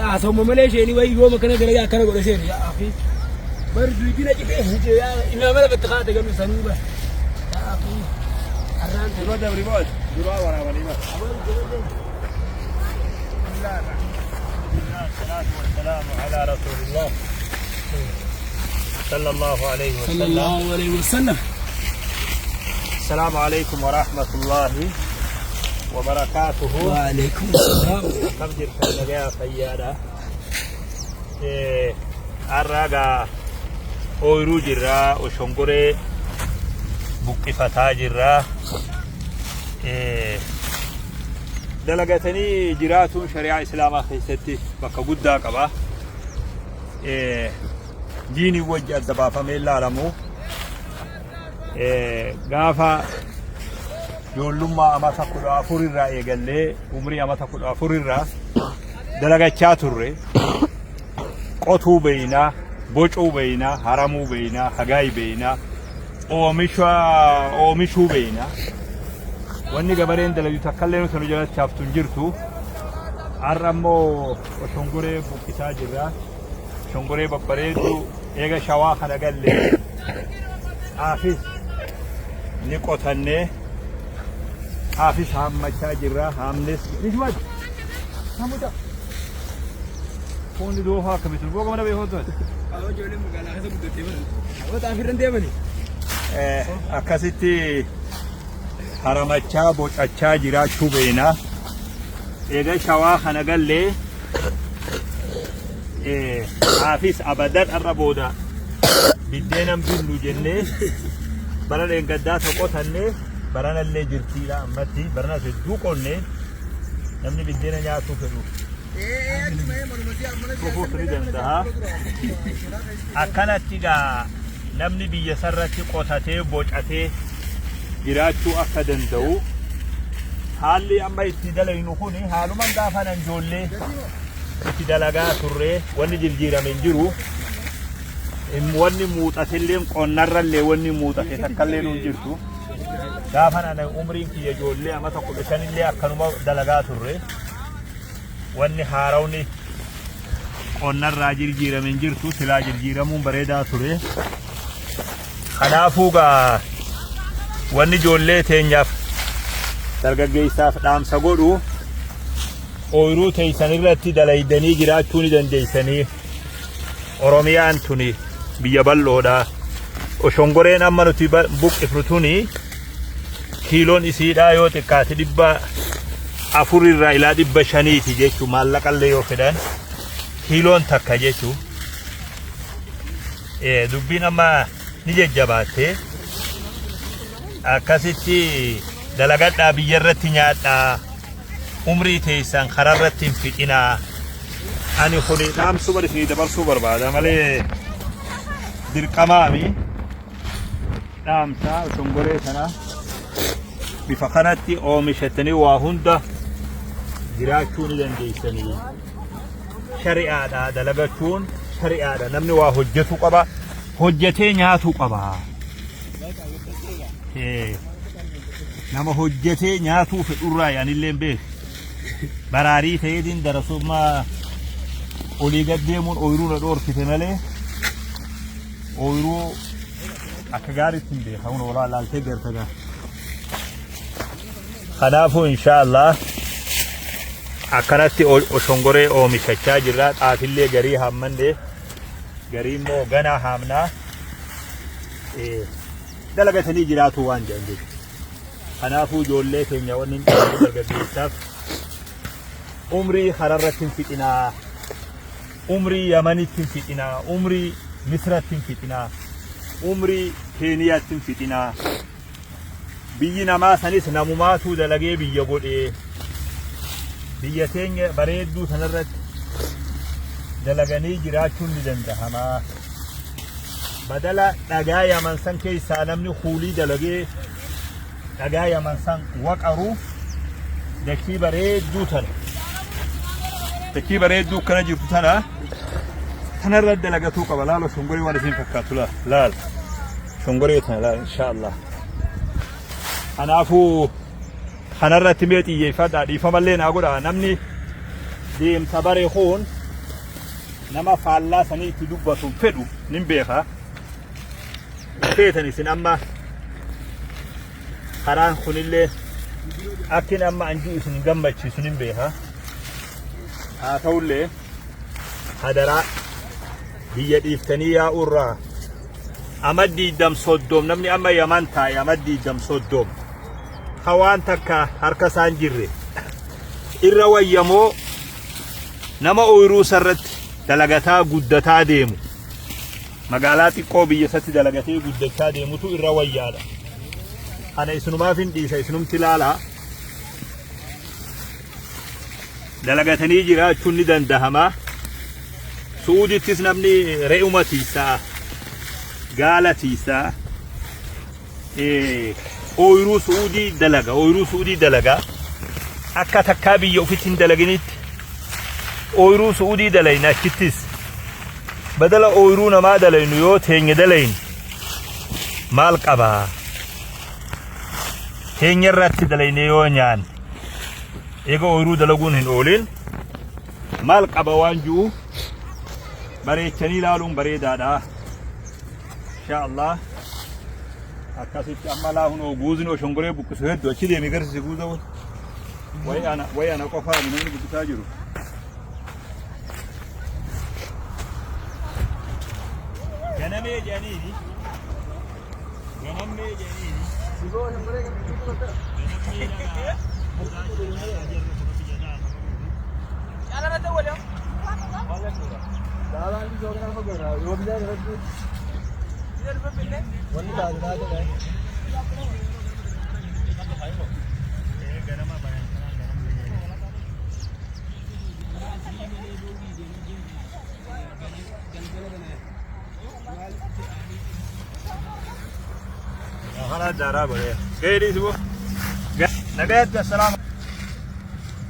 Haasawuma malee isheen wayii yooma kana dalagaa akkana godha isheen yaa akhi. Bar duudina citee imaama lafatti kaate galu sanuu bar. Yaa akhi. Arraan Dura dabri moo dura waraabanii bar. الصلاة والسلام على رسول الله صلى الله عليه وسلم. Sallallahu alaihi wasallam. السلام عليكم ورحمة الله وبركاته. Wa alaikum salaam. Akkam jirtan nagaa fayyaadha. Har'a gaa ooyiruu jirraa oshongoree buqqifataa jirraa. Dalagatanii jiraatuun shari'aa islaamaa keessatti bakka guddaa qaba. Diinii wajji adda baafamee ilaalamu. Gaafa ijoollummaa amata 14 irraa eegallee umrii amata 14 irraa dalagachaa turre. Qotuu beeynaa, bocuu beeynaa, haramuu beeynaa, hagaay beeynaa, oomisha oomishuu beeynaa. Wanni gabareen dalagdu takkallee nuti nu jalatti haftu hin jirtu. Har'a immoo oshongoree buqqisaa jirra. Oshongoree babbareedduu eega shawaa kana galle xaafis ni qotannee xaafis haammachaa jirra. Haamnes Rishwaaj hamuta. Foonni doofaa akkamitti booga mana beekoo turan. Ijoolleen magaalaa keessa guddattee baran. Hawwata afirran deemani. Akkasitti haramachaa bocachaa jiraachuu beena. Eega shawaa kana gallee xaafis abadan har'a booda biddeenan binnu jennee bara dheengaddaa tokko qotannee baranallee jirtiidha ammatti baranas hedduu qonnee namni biddeena nyaatuu fedhu dhufuus ni danda'a. Akkanatti gaa namni biyya sarratti qotatee bocatee jiraachuu akka danda'u haalli amma itti dalaynu kun haaluman gaafa nan ijoollee itti dalagaa turre wanni jijjiirame hin jiru. Wanni muuxatellee qonnarrallee wanni muuxate takkallee nu hin jirtu. Gaafa nan umriin kiyya ijoollee amata 15illee akkanuma dalagaa turre. Wanni haarawni qonnarraa jirjiirame hin jirtu silaa jirjiiramuun bareedaa ture. Kanaafuu gaa wanni ijoollee teenyaaf dargaggeessaaf dhaamsa godhu ooyiruu teessan irratti dalaydanii jiraachuu ni dandeessanii. Oromiyaan tuni biyya bal'oodha. Oshongoreen amma nuti buqqifnu tuni kiiloon isiidhaa yoo xiqqaate 400 irraa ilaa 500ti jechuun maallaqallee yoo fedhan kiiloon takka jechuun. Dubbiin amma ni jajjabaatte akkasitti dalagadhaa biyya irratti nyaadhaa umrii teessan karaa irratti hin fixinaa. Ani kuni dhaamsuma isinii dabarsuu barbaada malee dirqamaami. Dhaamsa shongoree sana bifa kanatti oomishatanii waa hunda jiraachuu ni dandeessanii. Shari'aadha dalagachuun shari'aadha namni waa hojjetu qaba hojjetee nyaatu qaba. Nama hojjetee nyaatuu fedhurraa yaanillee hin beeku. Baraarii ta'eetiin darasummaa olii gad deemuun ooyiruu na dhoorkite malee ooyiruu akka gaariitti hin beeka. Kun olaa laaltee garta gaa. Kanaafuu inshaallah akkanatti oshongoree oomishachaa jirra. Xaafillee garii haammanne garii immoo ganaa haamnaa. Dalagatanii jiraatu waan jedhan jechuudha. Kanaafuu ijoollee keenya wanni hin dhaabu dargaggeessaaf umrii kararratti hin fixinaa, umrii Yamanitti hin fixinaa, umrii Misratti hin fixinaa, umrii Keeniyaatti hin fixinaa. Biyyi namaa sanis namumaatuu dalagee biyya godhee biyya teenya bareedduu sanarratti dalaganii jiraachuun ni dandahama. Badala dhagaa Yaman san keessaa namni kuulii dalagee dhagaa Yaman san waqaru dachii bareedduu tana. Dachii bareedduu akkana jirtu tana Tanarra dalagatuu qaba laalo shongoree waan isiin fakkaatu laal laal shongoree tana laal inshaallah. Kanaafuu kanarratti mee xiyyeeffadhaa dhiifamallee naa godhaa namni deemsa bare kun nama faallaa sanii itti dubbatu hin fedhu nin beeka. Feetan isin amma karaan kunillee akkin amma anjuu isin hin gammachiisu nin beeka. Haa ta'ullee hadaraa biyya dhiiftanii yaa'uurraa ama diidam soddoom namni amma yaman taa'e ama diidam soddoom ka waan takka harka isaan jirre irra wayyamoo nama ooyiruu isarratti dalagataa guddataa deemu magaalaa xiqqoo biyya isatti dalagatee guddachaa deemutu irra wayyaadha. Kana isinumaaf hin dhiisa isinumti ilaalaa. Dalagatanii jiraachuun ni dandahama. Su'uudittis namni re'uma tiisaa, gaala tiisaa, ooyiruu su'uudii dalaga, ooyiruu su'uudii dalaga. Akka takkaa biyya ofitti hin dalaginitti ooyiruu su'uudii dalayna achittis. Badala ooyiruu namaa dalaynu yoo teenya dalaynu maal qabaa? Teenya irratti dalayne yoo nyaanne. Eega ooyiruu dalaguun hin oolin maal qaba waan ji'u bareechanii ilaaluun bareedaadha. Insha Allah akkasitti amma laa hunoo guuzni oshongoree buqqisu hedduu achi deemi garsiisi guuza wayi ana wayi ana qofaa namni buqqisaa jiru. Ganamee jedhanii ganamee jedhanii. Kana daaraa godhee. Gahee dhiisi boo. Nagaatti assalaamu.